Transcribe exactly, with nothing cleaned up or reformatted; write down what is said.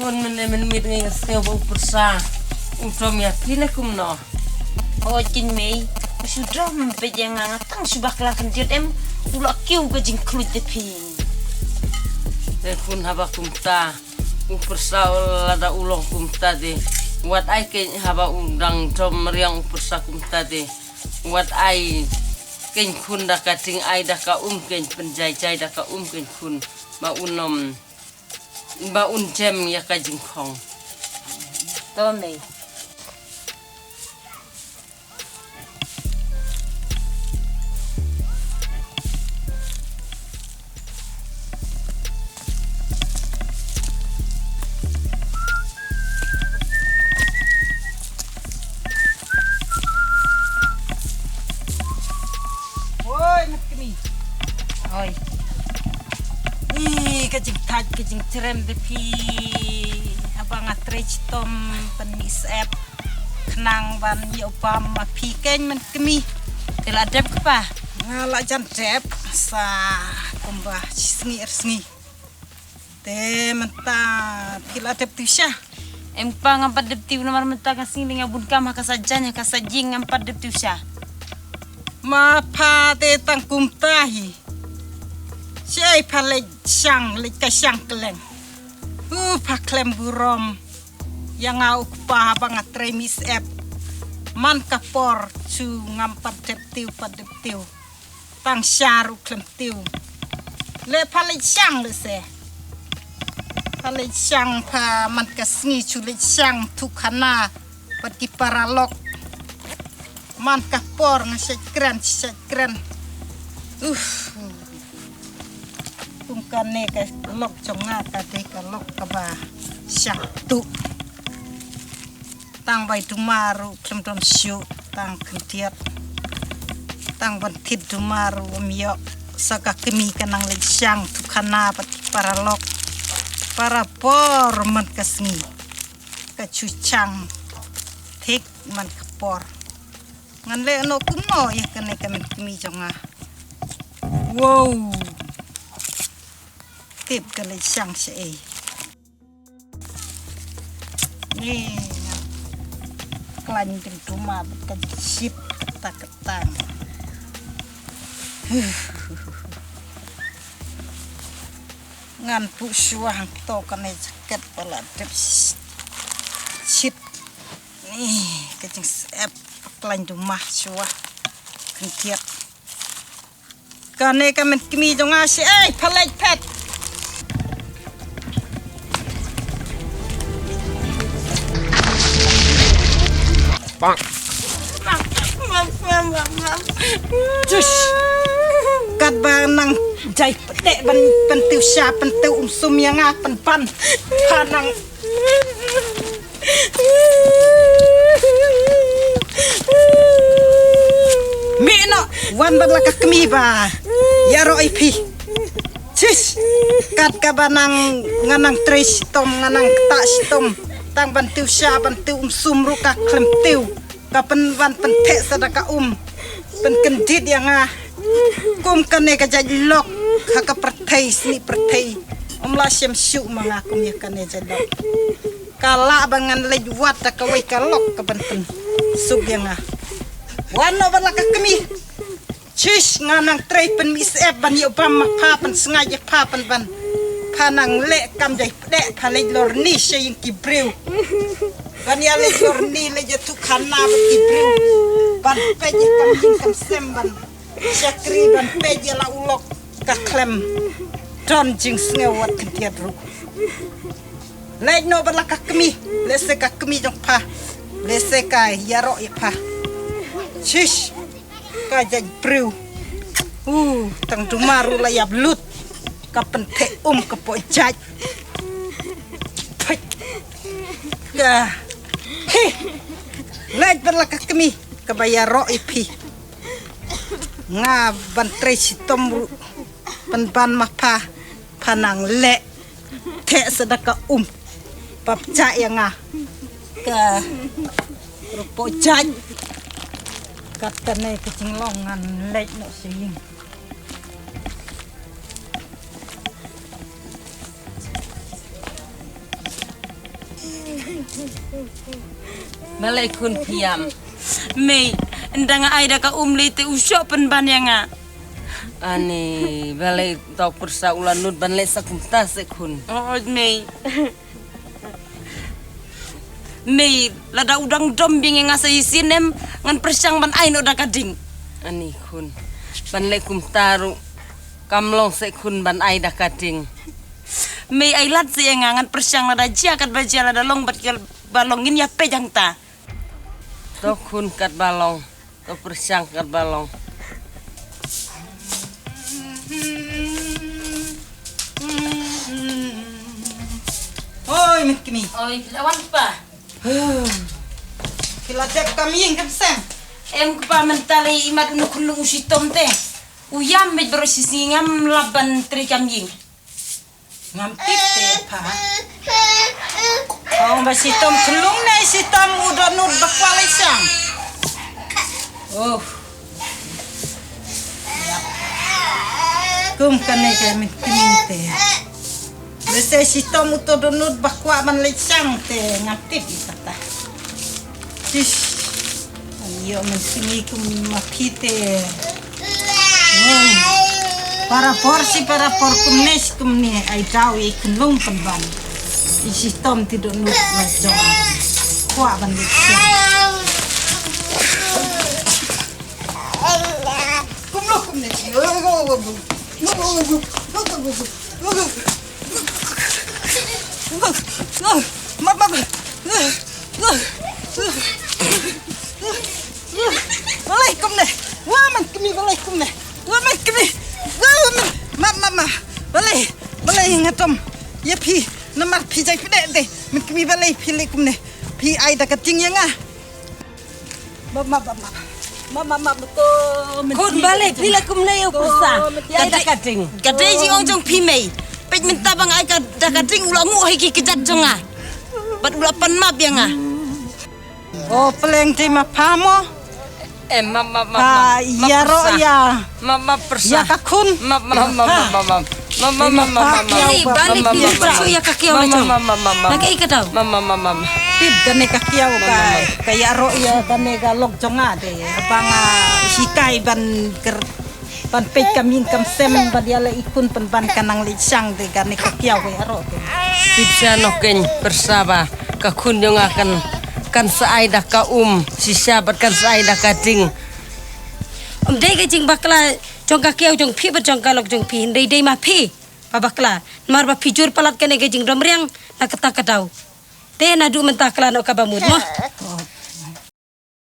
Khun, mynne mynmiet nga sngew ba u pyrsa u dom ïa phi ne kumno? Hooid keiñ mei, u shu dom beit ïa nga, nga tang shu bakla khyndiat em, u la kiew ka jingkhluit da phi. Te khun, haba kumta u pyrsa, lada u long kumta te, wat ai keiñ, haba u dang dom mariang u pyrsa kumta te, wat ai keiñ khun da ka jingai da ka um keiñ, pynjai jai da ka um keiñ khun, ba un ym, ba un jem ïa ka jingkhong. To mei. Oi, mat kmie. Oi. Ih, ka jingthait, ka jingtrem de phi. Haba nga trei chitom pynmih syep. Khnang ban ïoh bam ma phi keiñ mat kmie. Te la dep kpa? Nga la jan dep sa kumba shi sngi ar sngi. Te mynta phi la dep tiew sha? Em kpa, ngam pat dep tiew namar mynta ka sngi nga bun kam ha ka sa jaiñ, ha ka sa jing, ngam pat dep tiew sha. Ma pha te tang kumta hi. Shi ei pha leit shang, leit ka shang kylleng. U pha khlem burom ïa nga u kpa ba nga trei mih syep. Man ka por shu ngam pat dep tiew, pat dep tiew. Tang sha ruh khlem tiew. Leh pha leit shang lehse. Pha leit shang pha man ka sngi shu leit shang thuh khana bad ki paralok. Man ka por nga shait kren, shait kren. Uf. Kum kane ka lok jong nga ka dei ka lok kaba shah tuh. Tang bai duma ruh khlem don shuh, tang khyndiat. Tang ban thied duma ruh ym ïoh. Sa ka kmie ka nang leit shang thuh khana bad ki paralok. Para por man ka sngi. Ka shu shang thik man ka por. Ngan leh noh kumno ïa kane ka met kmie jong nga. Wow. Tip ka leit shang shaei. Ni nga khlaiñ dum duma bad ka jingshit kata kata. Ngan buh shuwa hangto kane jaket ba la dep shit. Ni ka jingsyep khlaiñ duma shuwa. Khyndiat. Kane ka met kmie jong nga shi ei pha leit phet. Bang. Mam, mam, mam, mam. Jus. Katba nang jai pdeh ban pyntiew sha, pyntiew um sum ïa nga pynban. Pha nang Mih noh, wan bad la ka kmie ba ïaroh ïa phi. Sis, kat kaba nang nga nang trei shitom, nga nang ktah shitom. Tang ban tiew sha, ban tiew um sum ruh ka khlem tiew. Ka pynban pyntheh sa da ka um. Pynkyndit ïa nga. Kum kane ka jait lok ha ka pyrthei sni pyrthei. Ym lah shem shuh ma nga kum ïa kane jait lok. Ka lah ba ngan leit wad da kawei ka lok ka ban pynsuk ïa nga. Wan noh bad la ka kmie. Shish, nga nang trei pynmih syep ban ïoh bam ma pha, pynsngaid ïa pha pynban. Pha nang leh kam jai pdeh, pha leit lorni sha ïing ki briew. Ban ïa leit lorni, leit ïathuh khana bad ki briew. Ban peit ïa kam ïing kam sem ban shakri, ban peit ïa la u lok ka khlem don jingsngew wat khyndiat ruh. Leit noh bad la ka kmie, lehse ka kmie jong pha, lehse ka ïaroh ïa pha. Shish, ka jait briew. Uh, tang duma ruh la ïap lut. Ka pyntheh um ka poh jait. Peit. Ka. Hi. Leit bad la ka kmie kaba ïaroh ïa phi. Nga ban trei shitom ruh pynban ma pha, pha nang leh theh sa da ka um. Pap cha ïa nga. Ka ruh poh jait. Kat kane ka jinglong ngan leit noh sha ïing. Balei khun phi ïam? Mei, ynda nga ai da ka um lei te u shoh pynban ïa nga. Ani, balei to pyrsa u la nud ban leh sa kumta se khun. Oh, mei. Mei, lada u dang dom biang ïa nga sa shisien em, ngan pyrshang ban ai noh da ka ding. Ani khun, ban leh kumta ruh kam long se khun ban ai da ka ding. Mei, ai lad se ïa nga, ngan pyrshang lada jia katba jia, lada long bad katba long ngin ïa peit hangta. To khun katba long, to pyrshang katba long. Oi, Mynkmie. Oi, phi la wan kpa? Phi la dep kam ïing kam sem? Em kpa, mynta lei imat u nongkhunlung u shitom te. U ïam beit baroh shi sngi, ngam lap ban trei kam ïing. Ngam tip te pha. Ong ba shitom khunlung ne shitom u dohnud ba kwah leit shang. Oh. Kum kane ka Mynkmie te. Lehse shitom uto dohnud ba kwah ban leit shang te ngam tip ïa kata. Shish. Ïoh Mynkmie kum ma phi te. Wow. Para por shi para por kumne shi kumne ai daw ïa i khunlung pynban. I shitom te dohnud la jong. Kwah ban leit shang. Kumno kumne. Map, map, map. Balei kumne. Wa Mynkmie balei kumne. Wa Mynkmie. Wa Myn-, map, map, map. Balei, balei nga tom ïa phi. Namar phi jai phi dei dei. Mynkmie balei phi leh kumne. Phi ai da ka ding ïa nga. Map, map, map, map. Map, map, map, ko, Mynkmie. Khun balei phi leh kumne ïa u pyrsa. Ko, Mynkmie. Ai da ka ding. Ka dei jingong jong phi mei. Peit mynta ba nga ai ka da ka ding u la nguh ha ki kjat jong nga. Bad u la pan map ïa nga. O pleng te ma pha mo. Eh, map, map, map, map, map, ïaroh pyrsa. Ïa. Map, map, pyrsa. Ïa ka khun. Map, map, map, map, map, map. Map, map, map, map, map, map. Ei, balik pyrsa ïa ka kiaw la jong. Map, map, map, map, map. Na kaei ka daw? Map, map, map, map, map. Tip kane ka kiaw ka, ka ïaroh ïa kane ka lok jong nga te. Haba nga hikai ban ker, ban peit kam ïing kam sem ban ïaleh i khun pynban ka nang leit shang te kane ka kiaw ka ïaroh te. Tip sha noh kein pyrsa ba ka khun jong nga kan, kan sa ai da ka um shisha bad kan sa ai da ka ding. Ym dei ka jingbakla jong ka kiaw jong phi bad jong ka lok jong phi, dei dei ma phi ba bakla. Namar ba phi jur palat kane ka jingdom riang na kata ka daw. Te naduh mynta ka la noh kaba mut mo.